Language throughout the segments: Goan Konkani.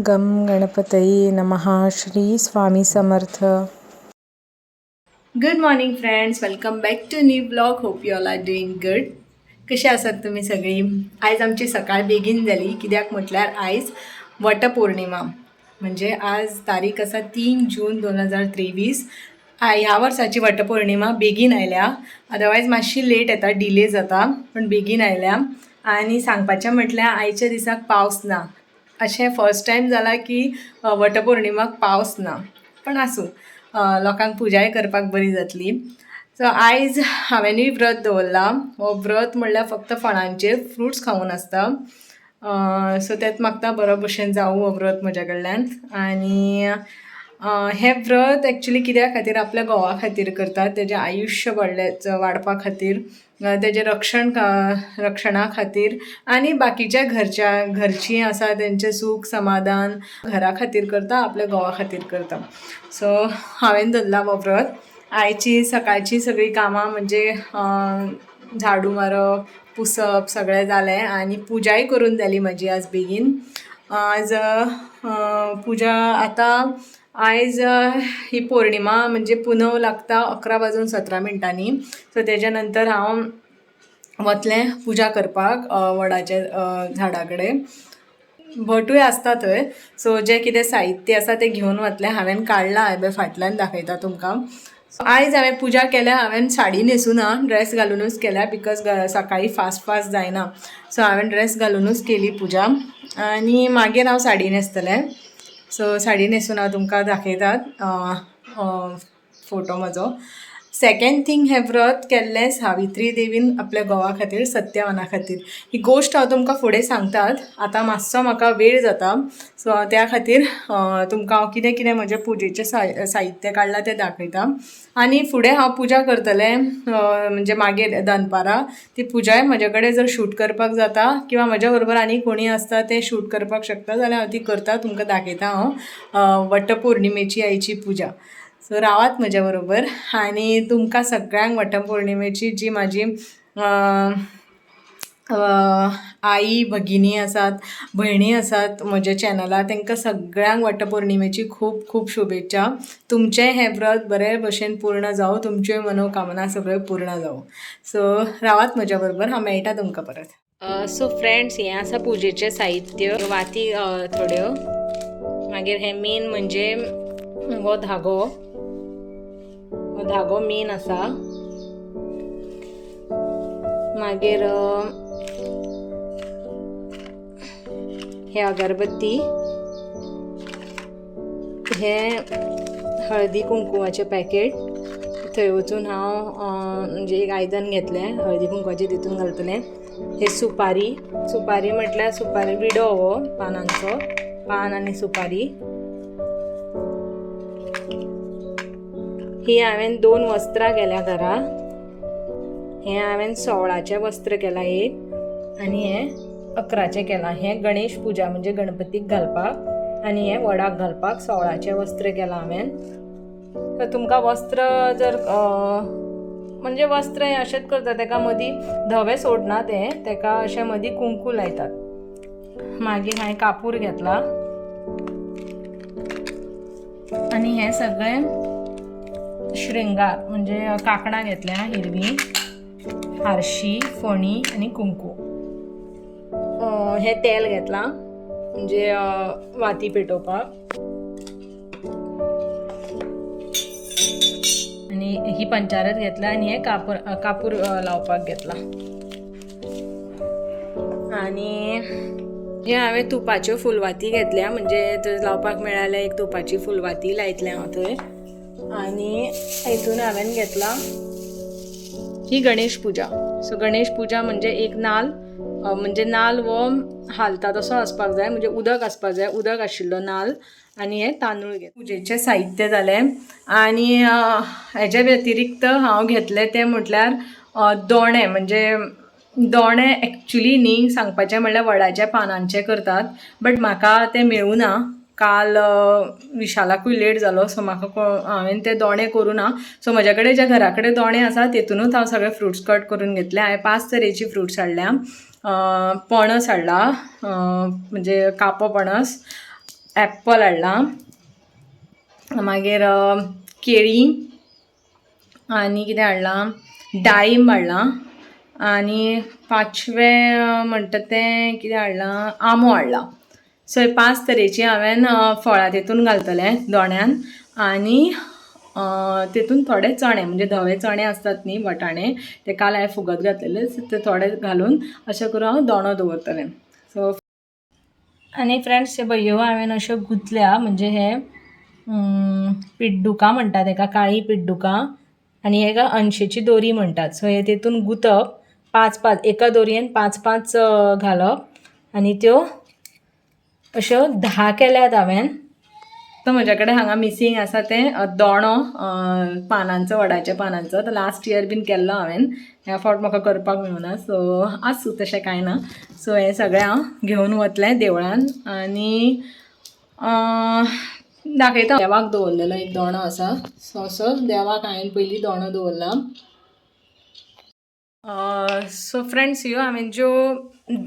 गं गणपतये नमः. Shri Swami Samarth. Good morning friends, welcome back to new blog. Hope you all are doing good. कशे आसात तुमी सगळीं? आयज आमची सकाळ बेगीन जाली, कित्याक म्हटल्यार आयज वटपौर्णिमा, म्हणजे आज तारीख आसा 3 जून 2023. ह्या वर्साची वटपौर्णिमा बेगीन आयल्या. अदरवायज मातशी लेट येता, डिले जाता, पूण बेगीन आयल्या. आनी सांगपाचें म्हटल्यार आयच्या दिसाक पावस ना. अशें फर्स्ट टायम जालां की वटपौर्णिमाक पावस ना. पण आसूं, लोकांक पुजाय करपाक बरी जातली. सो आयज हांवेंनूय व्रत दवरलां. हो व्रत म्हणल्यार फक्त फळांचेर, फ्रुट्स खावन आसता. सो तेंच मागता, बरो भशेन जावं हो व्रत म्हज्या कडल्यान. आनी हें व्रत एक्चुली कित्या खातीर, आपल्या घोवा खातीर करतात, तेजें आयुश्य वाडलें वाडपा खातीर, तेजें रक्षण रक्षणा खातीर आनी बाकीच्या घरच्या घरचीं आसा तेंचें सूख समाधान घरा खातीर करता, आपल्या घोवा खातीर करता. सो हांवें धरलां हो व्रत. आयची सकाळची सगळीं कामां म्हणजे झाडू मारप, पुसप सगळें जालें आनी पुजाय करून जाली म्हजी आज बेगीन. आज पुजा आतां आयज ही पौर्णिमा म्हणजे पुनव लागता 11 वाजून 17 मिनटांनी. सो तेज्या नंतर हांव वतलें पुजा करपाक वडाच्या झाडा कडेन. भटूय आसता थंय. सो जें कितें साहित्य आसा तें घेवन वतलें. हांवें काडलां हांवें, फाटल्यान दाखयता तुमकां. सो आयज हांवें पुजा केल्या, हांवें साडी न्हेसूना, ड्रेस घालुनूच केल्या, because सकाळी फास्ट फास्ट जायना. सो हांवें ड्रेस घालुनूच केली पुजा आनी मागीर हांव साडी न्हेसतलें. सो साडी न्हेसून हांव तुमकां दाखयतात फोटो म्हजो. सेकंड थींग, हें व्रत केल्लें सावित्री देवीन आपल्या घोवा खातीर, सत्यवाना खातीर. ही गोश्ट हांव तुमकां फुडें सांगतात. आतां मातसो म्हाका वेळ जाता, सो त्या खातीर तुमकां हांव कितें कितें म्हजें पुजेचें साहित्य काडलां तें दाखयता आनी फुडें हांव पुजा करतलें, म्हणजे मागीर दनपारां ती पुजाय म्हजे कडेन जर शूट करपाक जाता किंवा म्हज्या बरोबर आनी कोणी आसता तें शूट करपाक शकता जाल्यार हांव ती करता, तुमकां दाखयता हांव वटपौर्णिमेची आयची पुजा. सो रावात म्हज्या बरोबर आनी तुमकां सगळ्यांक वटपौर्णिमेची, जी म्हाजी आई भगिनी आसात, भयणी आसात म्हज्या चॅनलार, तांकां सगळ्यांक वटपौर्णिमेची खूब खूब शुभेच्छा. तुमचें हें व्रत बरे भशेन पूर्ण जावं, तुमच्यो मनोकामना सगळ्यो पूर्ण जावं. सो रावात म्हज्या बरोबर, हांव मेळटा तुमकां परत. सो फ्रेंड्स, हें आसा पुजेचें साहित्य. वाती थोड्यो, मागीर हें मेन म्हणजे हो धागो, हो धागो मेन आसा. मागीर हे अगरबत्ती, हे हळदी कुंकुमाचें पॅकेट. थंय वचून हांव म्हणजे एक आयदन घेतलें हळदी कुंकवाचें, तितून घालतलें. हे सुपारी, सुपारी म्हटल्यार सुपारी विडो हो पानांचो, पान आनी सुपारी. ही हांवें दोन वस्त्रां केल्या घरा. हें हांवें सोवळाचें वस्त्र केलां एक आनी हें अकराचें केलां. हें गणेश पुजा म्हणजे गणपतीक घालपाक आनी हें वडाक घालपाक सोवळाचें वस्त्र केलां हांवें. तर तुमकां वस्त्र जर म्हणजे वस्त्र हें अशेंच करता, तेका मदीं धवें सोडना तें, तेका अशें मदीं कुंकू लायतात. मागीर हांवें कापूर घेतला आनी हें सगळें श्रृंगार म्हणजे कांकणां घेतल्या हिरवी, हारशी, फणी आनी कुंकू. हें तेल घेतलां म्हणजे वाती पेटोवपाक आनी ही पंचारत घेतला आनी हें कापूर, कापूर लावपाक घेतला. आनी हे हांवें तुपाच्यो फुलवाती घेतल्या, म्हणजे थंय लावपाक मेळ्ळ्या एक तुपाची फुलवाती लायतलें हांव थंय. आनी हितून हांवें घेतला ही गणेश पुजा. सो गणेश पुजा म्हणजे एक नाल, म्हणजे नाल हो हालता तसो आसपाक जाय, म्हणजे उदक आसपाक जाय, उदक आशिल्लो नाल. आनी हे तांदूळ घेत पुजेचें साहित्य जालें. आनी हेज्या व्यतिरिक्त हांव घेतलें तें म्हटल्यार दोणे. म्हणजे दोणे एक्चुली न्ही, सांगपाचें म्हणल्यार वडाच्या पानांचे करतात, बट म्हाका तें मेळूं ना. काल विशालाकूय लेट जालो, सो म्हाका हांवें ते दोणे करूं ना. सो म्हज्या कडेन जे घरा कडेन दोणे आसा तेतुनूच हांव सगळे फ्रुट्स कट करून घेतले. हांवें 5 तरेची फ्रुट्स हाडल्या. पणस हाडला, म्हणजे कापो पणस, एप्पल हाडलां, मागीर केळीं आनी कितें हाडलां, डाळींब हाडलां आनी पांचवें म्हणटा तें कितें हाडलां, आंबो हाडला. सो हे 5 तरेची हांवें फळां तितून घालतलें दोण्यान आनी तितून थोडे चणे म्हणजे धवे चणे आसतात न्ही, वटाणे, ते काल हांवें फुगत घातलेले, ते थोडे घालून अशें करून हांव दोणो दवरतलें. सो आनी फ्रेंड्स हे पळय ह्यो हांवें अश्यो गुंतल्या, म्हणजे हे पिड्डुकां म्हणटात तेका, काळी पिड्डुकां, आनी हेका अनशेची दोरी म्हणटात. सो हे तितून गुंतप, 5 5 एका दोरयेन 5 5 घालप आनी त्यो अश्यो 10 केल्यात हांवें. तो म्हज्या कडेन हांगा मिसींग आसा तें दोणो पानांचो, वडाच्या पानांचो, तो लास्ट इयर बीन केल्लो हांवें, ह्या फावट म्हाका करपाक मेळना, सो आसूं तशें कांय ना. सो हें सगळें हांव घेवन वतलें देवळान आनी दाखयता. देवाक दवरलेलो एक दोणो आसा, सो असो देवाक हांवें पयलीं दोणो दवरला. सो फ्रेंड्स ह्यो हांवें ज्यो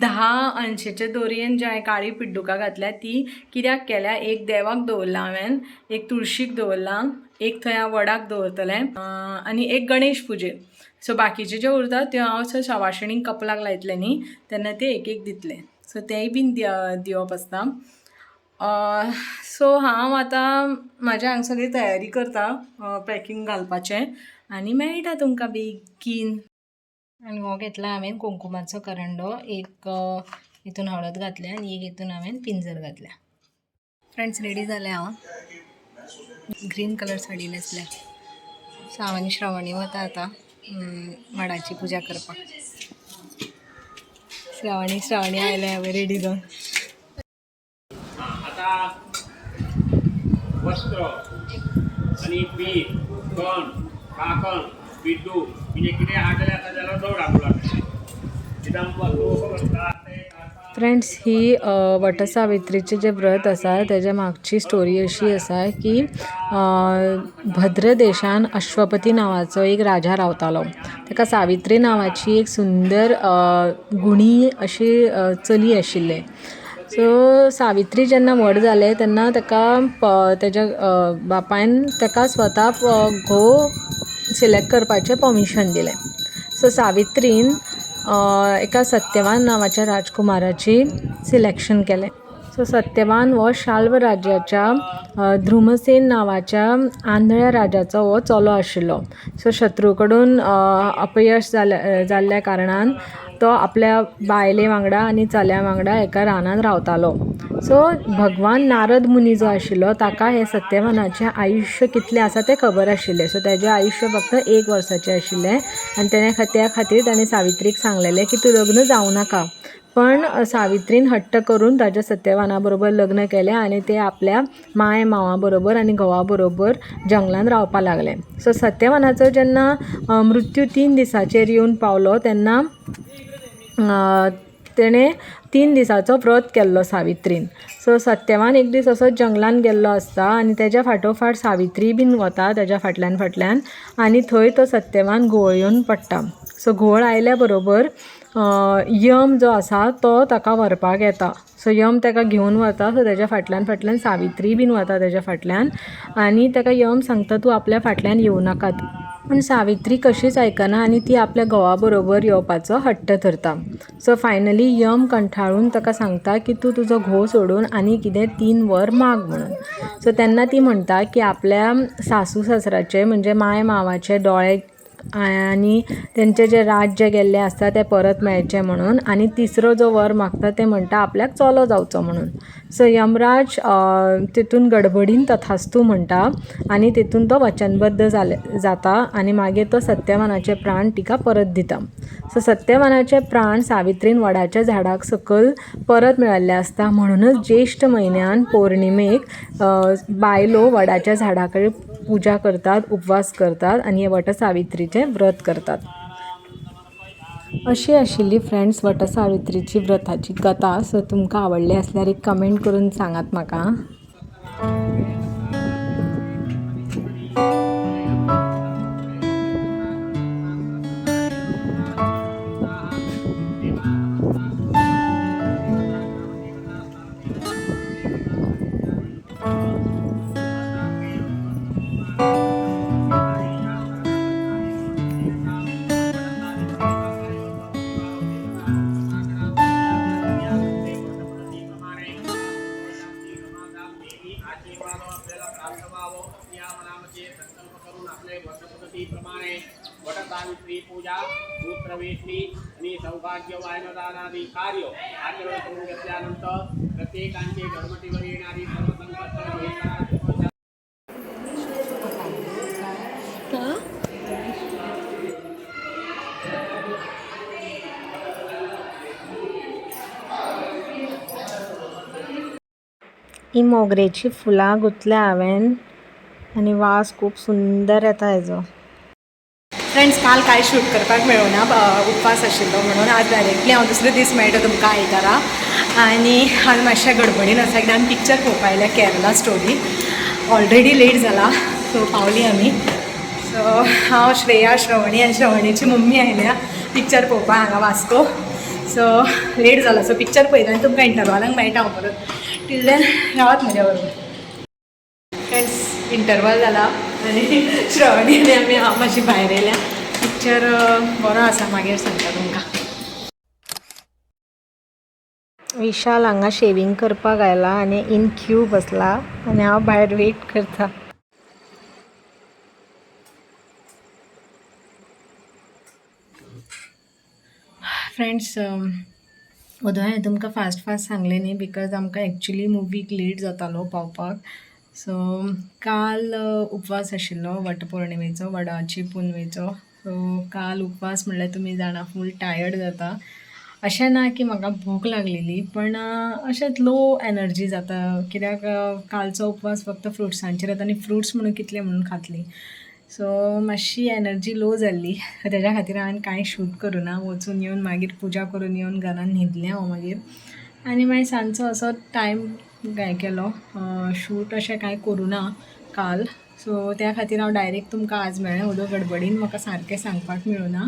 10 अंशेचे दोरयेन ज्यो हांवें काळी पिड्डुकां घातल्या ती कित्याक केल्या, एक देवाक दवरला हांवें, एक तुळशीक दवरला, एक थंय हांव वडाक दवरतलें आनी एक गणेश पुजेक. सो बाकीचे ज्यो उरता त्यो हांव सवाशिणीक कपलाक लायतलें न्ही तेन्ना ते एक एक दितलें. सो तेंय बीन दिवप आसता. सो हांव आतां म्हाज्या हांगा सगळी तयारी करता पॅकिंग घालपाचें आनी मेळटा तुमकां बेगीन. आनी हो घेतला हांवें कुंकुमाचो करंडो, एक हितून हळद घातल्या आनी एक हितून हांवें पिंजर घातल्या. फ्रेंड्स रेडी जालें हांव, ग्रीन कलर साडी न्हेसल्या. सो हांव आनी श्रवणी वता आतां वडाची पुजा करपाक. श्रावणी श्रावणी आयलें हांवें रेडी जावन. आता वस्त्र आणि पीठ, कण, काकण, पिड्डू म्हणजे कितें आहा जाल्यार आतां जाल्यार दवरा लागता. फ्रेंड्स ही वटसावित्रीचें जें व्रत आसा तेज्या मागची स्टोरी अशी आसा की भद्र देशान अश्वपती नांवाचो एक राजा रावतालो. ताका सावित्री नांवाची एक सुंदर गुणी अशी चली आशिल्लें. सो सावित्री जेन्ना व्हड जालें तेन्ना ताका तेज्या बापायन ताका स्वता घोव सिलेक्ट करपाचें पर्मिशन दिलें. सो सावित्रीन एका सत्यवान नांवाच्या राजकुमाराची सिलेक्शन केलें. सो सत्यवान हो शाल्व राज्याच्या ध्रुमसेन नांवाच्या आंधळ्या राजाचो हो चलो आशिल्लो. सो शत्रू कडून अपयश जाल्ल्या कारणान तो आपल्या बायले वांगडा आनी चल्या वांगडा एका रानान रावतालो. सो भगवान नारद मुनी जो आशिल्लो ताका हें सत्यवानाचें आयुश्य कितलें आसा तें खबर आशिल्लें. सो तेजें आयुश्य फक्त 1 वर्साचें आशिल्लें आनी तेणें त्या खातीर ताणें सावित्रीक सांगलेलें की तूं लग्न जावं नाका. पण सावित्रीन हट्ट करून ताज्या सत्यवाना बरोबर लग्न केलें आनी ते आपल्या माय मावा बरोबर आनी घोवा बरोबर जंगलान रावपा लागले. सो सत्यवानाचो जेन्ना मृत्यू 3 दिसाचेर येवन पावलो तेन्ना तेणें 3 दिसाचो व्रत केल्लो सावित्रीन. सो सत्यवान एक दीस असो जंगलान गेल्लो आसता आनी तेज्या फाटोफाट सावित्री बीन वता तेज्या फाटल्यान फाटल्यान आनी थंय तो सत्यवान घुंवळ येवन पडटा. सो घुंवळ आयल्या बरोबर यम जो आसा तो ताका व्हरपाक येता. सो यम ताका घेवन वता. सो तेज्या फाटल्यान फाटल्यान सावित्री बीन वता तेज्या फाटल्यान आनी ताका यम सांगता तूं आपल्या फाटल्यान येवं नाकात. पूण सावित्री कशीच आयकना आनी ती आपल्या घोवा बरोबर येवपाचो हट्ट धरता. सो फायनली यम कंठाळून ताका सांगता की तूं तुजो घोव सोडून आनी कितें 3 वर माग म्हणून. सो तेन्ना ती म्हणटा की आपल्या सासू सासऱ्याचे म्हणजे माय मावाचे दोळे आनी तेंचें जें राज्य गेल्लें आसता तें परत मेळचें म्हणून, आनी तिसरो जो वर मागता तें म्हणटा आपल्याक चलो जावचो म्हणून. सो यमराज तितून गडबडीन तथास्तू म्हणटा आनी तितून तो वचनबद्ध जाता आनी मागीर तो सत्यवानाचे प्राण तिका परत दिता. सो सत्यवानाचे प्राण सावित्रीन वडाच्या झाडाक सकयल परत मेळिल्ले आसता, म्हणूनच ज्येश्ठ म्हयन्यान पौर्णिमेक बायलो वडाच्या झाडा कडेन पुजा करतात, उपवास करतात आनी हे वटसावित्रीचें व्रत करतात. अशी आशिल्ली फ्रेंड्स वटसावित्रीची व्रताची कथा. सो तुमकां आवडली आसल्यार एक कमेंट करून सांगात म्हाका. सावित्री पूजा, सूत्रवेष्टी आणि सौभाग्य वायनदानादी कार्य आचरण करून घेतल्यानंतर प्रत्येकांचे घरमटीवर येणारी सर्व संकट हे ही मोगरेची फुलां गुंतल्या हांवें आनी वास खूब सुंदर येता हेजो. फ्रेंड्स, काल कांय शूट करपाक मेळना, उपवास आशिल्लो म्हणून. आज डायरेक्टली हांव दुसरे दीस मेळटा तुमकां आयतारा. आनी आज मातशें गडबडीन आसा कित्याक आमी पिक्चर पळोवपा आयल्या, केरला स्टोरी. ऑलरेडी लेट जाला, सो पावली आमी. सो हांव, श्रेया, श्रवणी आनी श्रवणीची मम्मी आयल्या पिक्चर पळोवपाक हांगा वास्को. सो लेट जाला, सो पिक्चर पळयता आनी तुमकां इंटरवालाक मेळटा हांव परत. टील then रावात म्हज्या बरोबर. फ्रेंड्स, इंटरवल जाला आनी श्रवणी आनी आमी, हांव मातशी भायर येयल्या. पिक्चर बरो आसा, मागीर सांगता तुमकां. विशाल हांगा शेविंग करपाक आयला आनी इन क्यू बसला आनी हांव भायर वेट करता. फ्रेंड्स, ओदोय हांवें तुमकां फास्ट फास्ट सांगलें न्ही, because आमकां एक्चुली मुवीक लेट जातालो पावपाक. सो काल उपवास आशिल्लो वटपौर्णिमेचो, वडाची पुनवेचो. सो काल उपवास म्हणल्यार तुमी जाणा, फूल टायर्ड जाता. अशें ना की म्हाका भूक लागलेली, पण अशेंच लो एनर्जी जाता, कित्याक कालचो उपवास फक्त फ्रुट्सांचेर जाता आनी फ्रुट्स म्हणून कितले म्हणून खातली? सो मातशी एनर्जी लो जाल्ली. तेज्या खातीर हांवें कांय शूट करूं ना. वचून येवन मागीर पुजा करून येवन घरान न्हिदलें हांव मागीर आनी मागीर सांजचो असो टायम हें केलो. शूट अशें कांय करूं ना काल. सो त्या खातीर हांव डायरेक्ट तुमकां आज मेळ्ळें. ओदो गडबडीन म्हाका सारकें सांगपाक मेळूना,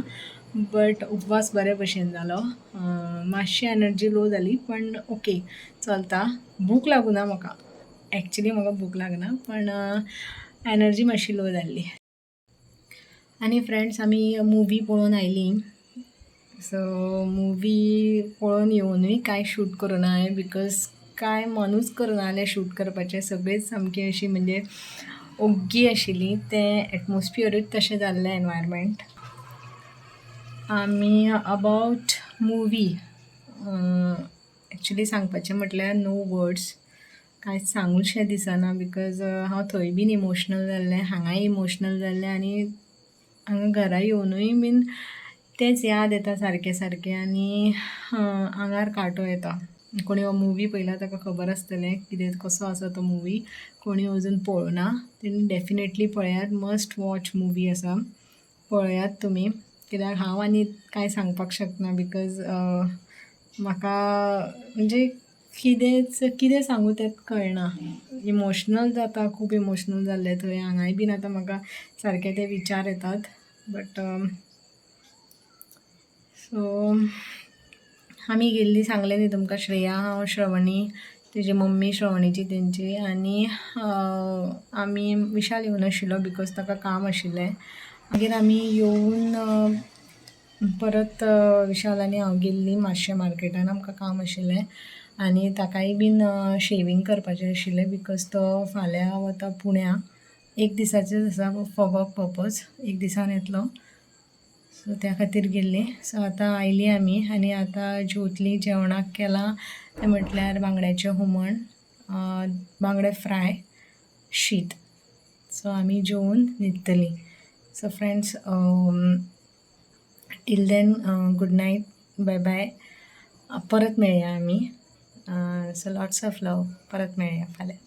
बट उपवास बरे भशेन जालो. मातशी एनर्जी लो जाली, पण ओके, चलता. भूक लागूना म्हाका, एक्चुली म्हाका भूक लागना, पण एनर्जी मातशी लो जाल्ली. आनी फ्रेंड्स, आमी मुवी पळोवन आयलीं. सो मुवी पळोवन येवनूय कांय शूट करूं ना हांवें, because कांय मनूच करना जालें शूट करपाचें. सगळींच सामकी अशी म्हणजे ओग्गी आशिल्लीं. तें एटमॉस्फियरूच तशें जाल्लें, एनवायरमेंट. आमी अबावट मुवी एक्चुली सांगपाचें म्हटल्यार नो वर्ड्स. कांय सांगूशें दिसना, because हांव थंय बीन इमोशनल जाल्लें, हांगाय इमोशनल जाल्लें आनी हांगा घरा येवनूय बीन तेंच याद येता सारकें सारकें आनी आंगार कांटो येता. कोणी हो मुवी पळयला ताका खबर आसतलें कितें कसो आसा तो मुवी. कोणी अजून पळोवना तेणी डेफिनेटली पळयात. मस्ट वॉच मुवी आसा, पळयात तुमी, कित्याक हांव आनी कांय सांगपाक शकना, because म्हाका म्हणजे कितेंच कितें सांगू तेंच कळना. इमोशनल जाता, खूब इमोशनल जाल्लें थंय. हांगाय बीन आतां म्हाका सारके ते विचार येतात. बट सो आमी गेल्ली, सांगलें न्ही तुमकां, श्रेया, हांव, श्रवणी, तेजी मम्मी, श्रवणीची तेंची आनी आमी. विशाल येवनाशिल्लो because ताका काम आशिल्लें. मागीर आमी येवन परत विशाल आनी हांव गेल्लीं मातशें मार्केटान, आमकां काम आशिल्लें आनी ताकाय बीन शेवींग करपाचें आशिल्लें, because तो फाल्यां वता पुण्या. एक दिसाचेच आसा, फॉर वर्क पर्पज, एक दिसान येतलो. सो त्या खातीर गेल्लीं. सो आतां आयलीं आमी आनी आतां जेवतलीं. जेवणाक केलां तें म्हटल्यार बांगड्याचें हुमण, बांगडे फ्राय, शीत. सो आमी जेवन न्हिदतलीं. So friends, till then, good night, bye bye. परत मेळया आमी. So lots of love. परत मेळया फाल्यां.